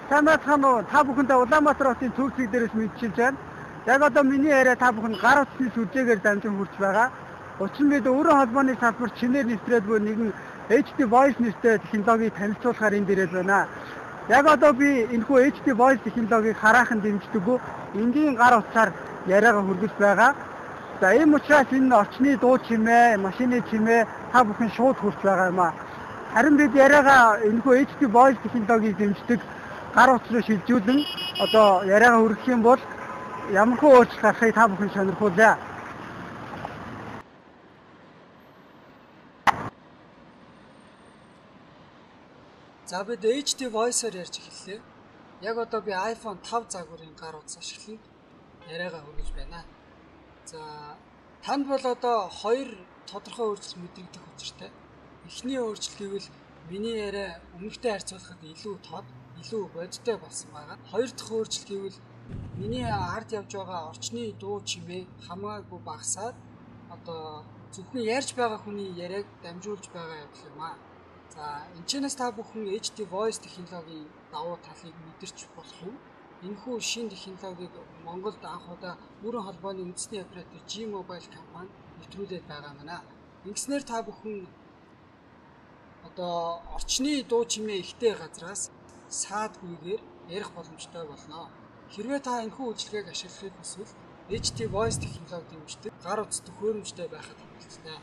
Сайн байцгаана уу? Та бүхэндээ Улаанбаатар хотын төв цэг дээрээс мэдчилж байна. Яг одоо миний яриа та бүхэн гар утасны сүлжээгээр дамжин хүрч байгаа. Учир нь бид өрөө холбооны салбар чинээр нэвтрээд буй нэгэн HD Voice нэртэй технологиг танилцуулахаар энд ирээд байна. Яг одоо би энэхүү HD Voice технологиг хараахан дэмждэггүй энгийн гар утсаар яриагаа хүргэж байгаа. За ийм учраас энэ орчны дуу чимээ, машины чимээ та бүхэн шууд хүрч байгаа юм аа. Харин бид яриагаа энэхүү HD Voice технологиг дэмждэг гар утас руу шилжүүлэн одоо яриагаа хүргэх юм бол ямархуу өөрчлөлт гарахыг та бүхэн сонирхуулаа. За бид HD Voice-оор ярьж эхэллээ. Яг одоо би iPhone 5 загварын гар утас ашиглан яриагаа хүргэж байна. За танд бол одоо хоёр тодорхой өөрчлөлт мэдрэгдэх учиртай. Эхний өөрчлөлт гэвэл миний яриа өмнөхтэй харьцуулахад илүү тод, илүү бодиттой болсон байгаа. Хоёр дахь өөрчлөлт гэвэл миний ард явж байгаа орчны дуу чимээ хамаагүй багасаад одоо зөвхөн ярьж байгаа хүний яриаг дамжуулж байгаа явдал юм аа. За энэчнээс та бүхэн HD Voice технологийн давуу талыг мэдэрч болох юм. Энэхүү шинэ технологиг Монголд анх удаа бүрэн холбооны үндэсний оператор G-Mobile компани нэвтрүүлээд байгаа байна. Ингэснээр та бүхэн одоо орчны дуу чимээ ихтэй газраас саадгүйгээр ярих боломжтой болно. Хэрвээ та энэхүү үйлчилгээг ашиглахыг хүсвэл HD Voice технологи дэмждэг гар утас төхөөрөмжтэй байхад хангалттай.